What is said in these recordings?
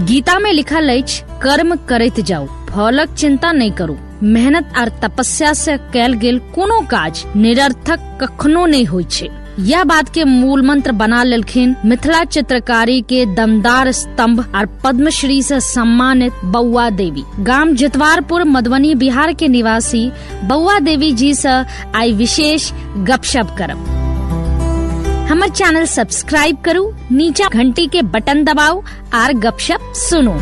गीता में लिखल अछि, कर्म करैत जाउ, फलक चिंता नहीं करू। मेहनत आर तपस्या से कैल गेल कोनो काज निरर्थक कखनो नहीं होइ छै। यह बात के मूल मंत्र बना लेलखिन मिथिला चित्रकारी के दमदार स्तंभ और पद्मश्री से सम्मानित बउआ देवी। गाम जितवारपुर, मधुबनी, बिहार के निवासी बउआ देवी जी से आई विशेष गपशप करब। हमर चैनल सब्सक्राइब करू, नीचा घंटी के बटन दबाओ आर गपशप सुनू।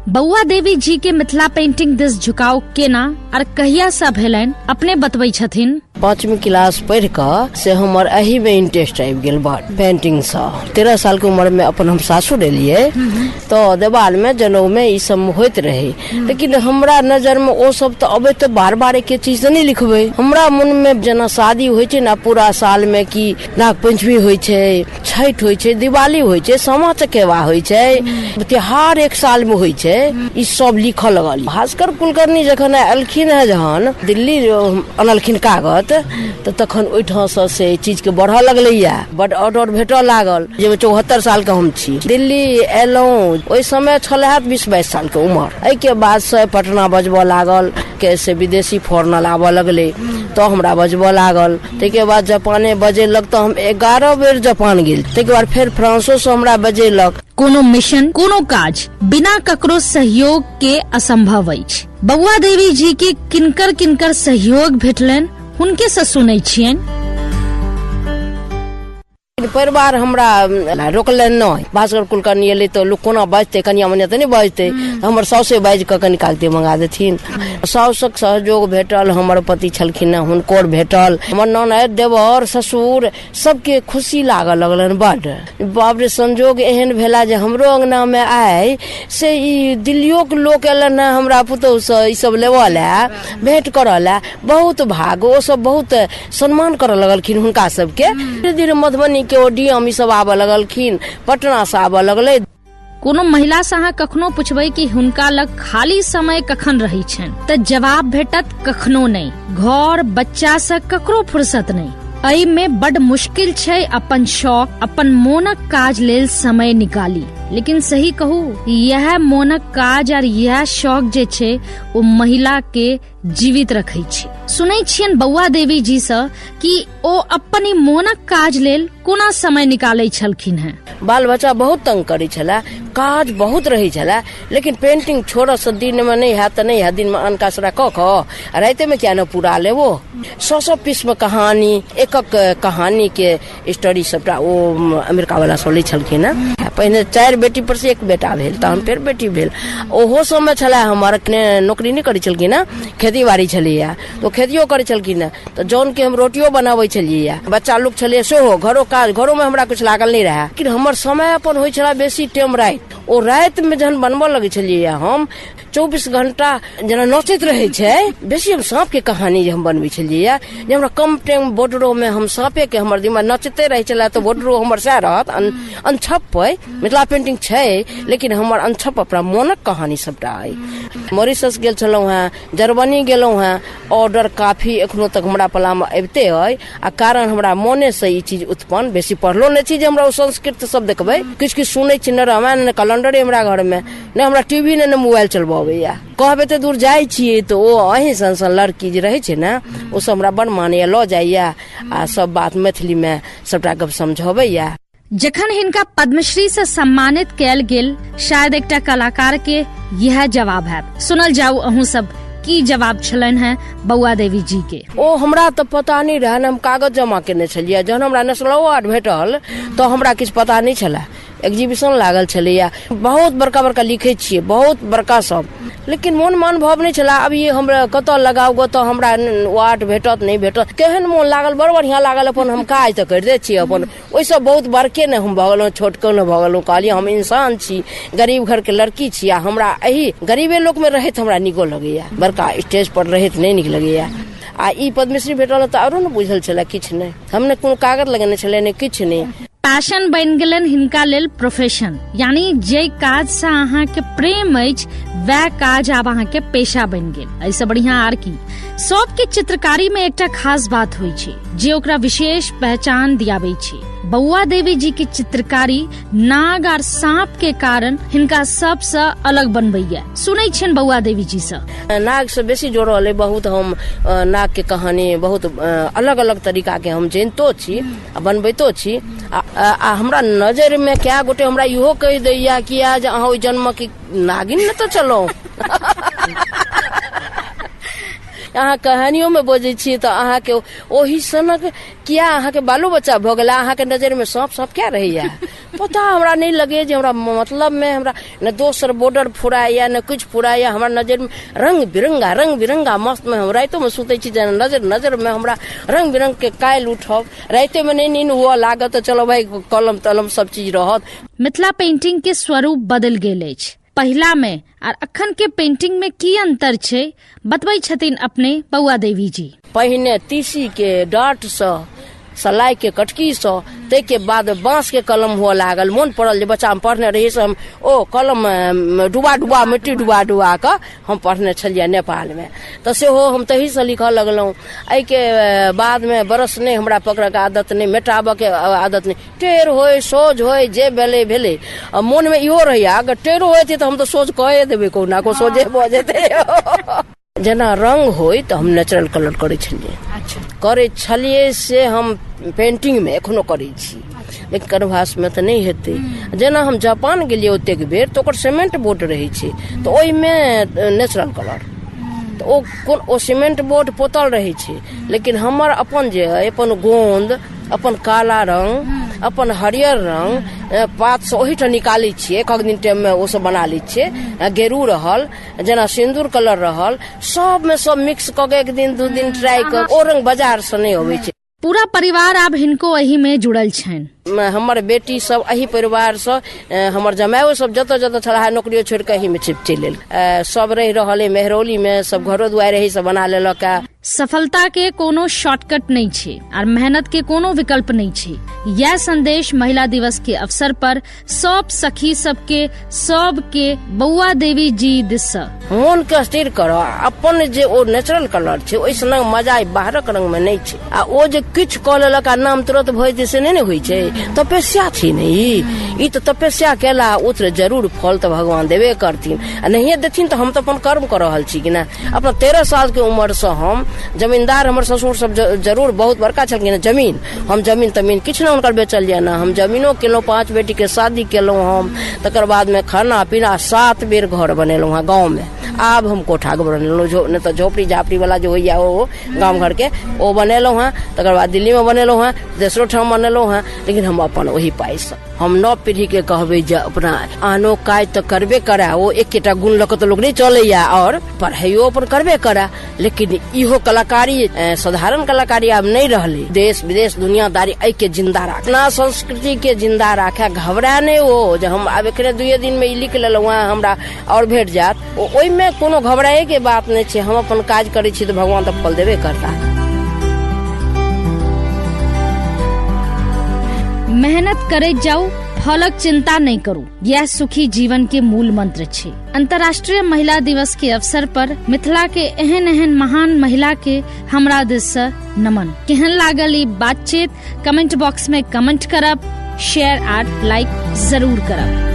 बउआ देवी जी के मिथिला पेंटिंग दिस झुकाव केना और कहिया से भेलनि अपने बतबै छथिन। 5वीं क्लास पढ़ कऽ से हमर एही में इंटरेस्ट आबि गेल बड पेंटिंग सँ। 13 साल के उम्र में अपन हम सासुर एलियै तऽ देवाल में जनउ में ई सब होइत रहे, लेकिन हमरा नजर में ओ सब तऽ अबै तऽ बार बार एके चीज तऽ नहि लिखबै। हमरा मन में जेना शादी होइ छै ने पूरा साल में कि नाग पंचमी होइ छै, छठि होइ छै, दिवाली होइ छै, सामा चकेवा होइ छै, त्योहार एक साल में होइ छै, ई सब लिखऽ लगल। भास्कर कुलकर्णी जखन एलखिन हेँ, जहन दिल्ली अनलखिन कागज, तऽ तखन ओहिठामसँ से चीजके बढ़ऽ लगलैया, बड ऑर्डर भेटऽ लागल। जाहिमे 74 सालके हम छी, दिल्ली एलहुँ ओहि समय छल हैत 20-22 सालके उमर। एहिके बादसँ पटना बजबऽ लागल के से विदेशी फॉरनर आबऽ लगलै तऽ हमरा बजबऽ लागल। ताहिके बाद जापाने बजेलक तऽ हम 11 बेर जापान गेल। ताहिके बाद फेर फ्रांसोसँ हमरा बजेलक। कोनो मिशन, कोनो काज बिना ककरो सहयोग के असंभव अछि। बउआ देवी जी के किनकर किनकर सहयोग भेटलनि हुनके से सुनै छियनि। परिवार हमरा रोकलनि नहि। भास्कर कुलकर्णी एलै तऽ लोक कोना बाजतै, कनिया मनिया तऽ नहि बाजतै, हमर साउसे बाजि कऽ कनि कागते मंगा देथिन। साउसक सहयोग भेटल, हमर पति छलखिन हेँ हुनकर भेटल, हमर ननदि देवर ससुर सबके खुशी लागऽ लगलनि बड। बाप रे, संजोग एहन भेला जे हमरो अंगना में आइ से ई दिल्लियोके लोक एलनि हेँ हमरा पुतोहुसँ ई सब लेबऽ लए, भेंट करऽ लए। बहुत भाग, ओ सब बहुत सम्मान करऽ लगलखिन हुनका सबके। धीरे धीरे मधुबनी के ओ डी एम ई सब आबऽ लगलखिन, पटना से आबऽ लगलै। कोनो महिला से अहाँ कखनो पुछबै कि हुनका लग खाली समय कखन रहै छनि तऽ जवाब भेटत कखनो नहि। घर बच्चा से ककरो फुर्सत नहि। एहि में बड मुश्किल छै अपन शौक, अपन मोनक काज लेल समय निकाली। लेकिन सही कहू, यह मोनक काज और यह शौक जे छै ओ महिला के जीवित रखै छै। सुनै छियनि बउआ देवी जी से कि ओ अपन ई मोनक काज लेल कोना समय निकालै छलखिन हेँ। बाल बच्चा बहुत तंग करै छलै, काज बहुत रहै छलै, लेकिन पेंटिंग छोड़ऽ से दिनमे नहि हैत तऽ नहि हैत, दिनमे अन्न कासरा कऽ कऽ रातिमे किया नहि पूरा लेबो। 100 पीसमे कहानी, एक एक कहानीके स्टोरी सबटा ओ अमेरिका वाला सब लै छलखिन हेँ। पहिने 4 बेटी पर से 1 बेटा भेल, तहन फेर बेटी भेल। ओहो सबमे छलै हमर नौकरी नहि करै छलखिन हेँ, खेती बाड़ी छलैया तऽ ओ खेतियो करै छलखिन हेँ, तऽ जनके हम रोटियो बनाबै छलियै, बच्चा लोक छलैया सेहो, घरो काज, घरोमे हमरा किछु लागल नहि रहए, लेकिन हमर समय अपन होइ छलै बेसी टाइम राति। ओ रातिमे जहन बनबऽ लगै छलियै हम 24 घंटा जेना नचैत रहै छै। बेसी हम साँपके कहानी जे हम बनबै छलियै, जे हमरा कम टाइम बॉर्डरोमे हम साँपेके हमर दिमाग नचते रहै छलै तऽ बॉर्डरो हमर सएह रहत। अनछप अइ मिथिला पेंटिंग छै, लेकिन हमर अनछप अपना मोनक कहानी सबटा अइ। मॉरिशस गेल छलहुँ हेँ, जर्मनी गेलहुँ हेँ, ऑर्डर काफी एखनो तक हमरा पलामे अबिते अइ। आ कारण हमरा मोनेसँ ई चीज उत्पन्न, बेसी पढ़लो नहि छी जे हमरा ओ संस्कृत सब देखबै, किछु किछु सुनै छी, ने रामायण ने कैलेंडरे हमरा घरमे, ने हमरा टीवी ने मोबाइल चलबऽ अबैया। कहबै तऽ दूर जाइ छियै तऽ ओ अहीं सन सन लड़की जे रहै छै ने, ओ सब हमरा बड़ मानैया, लऽ जाइया आ सब बात मैथिलीमे सबटा गप समझबैया। जखन हिनका पद्मश्री से सम्मानित कयल गेल, शायद एकटा कलाकार के यह जवाब हैत। सुनल जाउ अहूँ सब की जवाब छलनि हेँ बउआ देवी जी के। ओ हमरा तऽ पता नहि रहै, हम कागज जमा केने छलियै। जहन हमरा नेशनल अवार्ड भेटल तऽ हमरा किछु पता नहि छलै। एग्जीबिशन लागल छलैया, बहुत बड़का बड़का लिखै छियै, बहुत बड़का सब, लेकिन मोनमे अनुभव नहि छलै। अब ई हमरा कतऽ लगाउ, कतऽ हमरा अवार्ड भेटत नहि भेटत, केहन मोन लागल, बड़ बढ़िआँ लागल। अपन हम काज तऽ करिते छियै अपन, ओहिसँ बहुत बड़के नहि हम भऽ गेलहुँ, छोटको नहि भऽ गेलहुँ। कहलियै हम इंसान छी, गरीब घरके लड़की छी, आ हमरा एहि गरीबे लोकमे रहैत हमरा नीको लगैया, बड़का स्टेज पर रहैत नहि नीक लगैया। आ ई पद्मश्री भेटल तऽ आरो ने बुझल छलै किछु नहि, हम ने कोनो कागज लगेने छलै ने किछु नहि। पैशन बनि गेलनि हिनका लेल प्रोफेशन, यानी जे काज से अहाँ के प्रेम अछि वएह काज आब अहाँ के पेशा बनि गेल। एहिसँ बढ़िया आर की। सबके चित्रकारी में एकटा खास बात होइ छै जे ओकरा विशेष पहचान दियाबै छै। बौआ देवी जी के चित्रकारी नाग आर सांप के कारण हिनका सबसँ अलग बनबैया। सुनै छियनि बौआ देवी जी सँ। नाग से बेसी जोड़ल अइ बहुत। हम नाग के कहानी बहुत अलग अलग तरीका के हम जनितो छी आ बनबितो छी। आ हमरा नजर में कए गोटे हमरा इहो कहि दैया कि जे अहाँ ओहि जन्म के नागिन ने तऽ चलौ। अहाँ कहानियों में बजै छी तऽ अहाँके ओहि सनक किया अहाँके बालो बच्चा भऽ गेला, अहाँके नजर में साँप साँप किया रहैया? पता हमरा नहि लगैया जे हमरा मतलब में हमरा ने दोसर बॉर्डर फुराइया ने किछु फुराइया। हमरा नजर में रंग बिरंगा मस्त में हम रातिओ में सुतै छी, जेना नजर नजर में हमरा रंग बिरंग के काल्हि उठब, रातिओ में नहि नींद हुअ लागत तऽ चलो भाई कलम तलम सब चीज रहत। मिथिला पेंटिंग के स्वरूप बदलि गेल अछि। पहिला में आर अखन के पेंटिंग में की अंतर छै बतबै छथिन अपने बौआ देवी जी। पहिने तीसी के डाँट सँ, सलाई के कटकी सँ, ताहिके बाद बाँस के कलम हुअ लागल। मोन पड़ल जे बच्चा मे पढ़ने रहियै से हम ओ कलम डुबा डुबा मिट्टी डुबा डुबा कऽ हम पढ़ने छलियै नेपाल मे, तऽ सेहो हम तहीसँ लिखऽ लगलहुँ। एहिके बादमे ब्रश नहि हमरा पकड़ऽके आदत नहि, मेटाबऽके आदत नहि, टेढ़ होय सोझ होय जे भेलै भेलै। आ मोनमे इहो रहैया अगर टेढ़ो होइतै तऽ हम तऽ सोझ कए देबै, कहुना कऽ सोझे भऽ जेतै। जेना रंग होय तऽ हम नेचुरल कलर करै छलियै। करै छलियै से हम पेंटिंगमे एखनो करै छी, लेकिन कनभासमे तऽ नहि हेतै। जेना हम जापान गेलियै ओतेक बेर तऽ ओकर सीमेंट बोर्ड रहै छै, तऽ ओहिमे नेचुरल कलर तऽ ओ कोन ओ सीमेंट बोर्ड पोतल रहै छै, लेकिन हमर अपन जे अइ अपन गोंद, अपन काला रंग, अपन हरियर रंग पातसँ ओहिठाम निकालै छियै, एक दिन टाइममे ओ सब बना लै छियै। गेरू रहल, जेना सिन्दूर कलर रहल, सबमे सब मिक्स कऽ के एक दिन दू दिन ट्राई कऽ ओ रंग बाजारसँ नहि अबै छै। पूरा परिवार आब हिनको एहि में जुड़ल छनि। हमर बेटी सब एहि परिवारसँ, हमर जमाइओ सब जतऽ जतऽ छलाह नौकरियो छोड़ि कऽ एहिमे चलि एल। सब रहि रहल अइ मेहरौलीमे, सब घरो दुआरि एहि से बना लेलक। सफलता के कोनो शॉर्टकट नहीं छै और मेहनत के कोनो विकल्प नहीं छै। यह संदेश महिला दिवस के अवसर पर सब सखी सबके सबके बौआ देवी जी दिस। मोन के स्थिर कर, अपन जे ओ नेचुरल कलर छै ओहि सनक मजा बाहरक रंग में नहीं छै। आ ओ जे किछु कऽ लेलक आ नाम तुरंत भऽ जेतै से नहि ने होइ छै। तपस्या छै ने ई तऽ तपस्या केला ओ तऽ जरूर फल तऽ भगवान देबे करथिन, आ नहिये देथिन तऽ हम तऽ अपन कर्म कऽ रहल छी कि नहि। अपना 13 साल के उम्र से हम जमींदार, हमर ससुर सब जरूर बहुत बड़का छलखिन जमीन, हम जमीन तमीन किछु नहि हुनकर बेचल जाय ने, हम जमीनो केलहुँ, 5 बेटी के शादी केलहुँ हम, तकर बादमे खाना पीना 7 बेर घर बनेलहुँ हँ गाँवमे। आब हम कोठा के बनेलहुँ, नहि तऽ झोपड़ी झापड़ी वाला जो होइया ओ गाम घर के ओ बनेलहुँ हँ, तकर बाद दिल्लीमे बनेलहुँ हँ, दोसरो ठाम बनेलहुँ हँ, लेकिन हम अपन ओहि पाइसँ हम नव पीढ़ी के कहबै जे अपना आनो काज तऽ करबे करै, ओ एकेटा गुण लऽ कऽ तऽ लोक नहि चलैया, और पढ़ाइयो अपन करबे करै, लेकिन इहो कलाकारी साधारण कलाकारी आब नहि रहलै। देश विदेश दुनियादारी एहिके जिंदा राख, अपना संस्कृति के जिंदा राखै, घबरा नहि ओ जे हम आब एखने 2 दिन में ई लिख लेलहुँ हँ हमरा और भेट जायत, ओहिमे कोनो घबराए के बात नहि छै। हम अपन काज करै छी तऽ भगवान तऽ फल देबे करता। मेहनत करैत जाउ, फलक चिंता नहीं करू, यह सुखी जीवन के मूल मंत्र छे। अंतर्राष्ट्रीय महिला दिवस के अवसर पर मिथिला के एहन एहन महान महिला के हमरा दिस से नमन। केहन लागल ई बातचीत कमेंट बॉक्स में कमेंट करब, शेयर आर लाइक जरूर करब।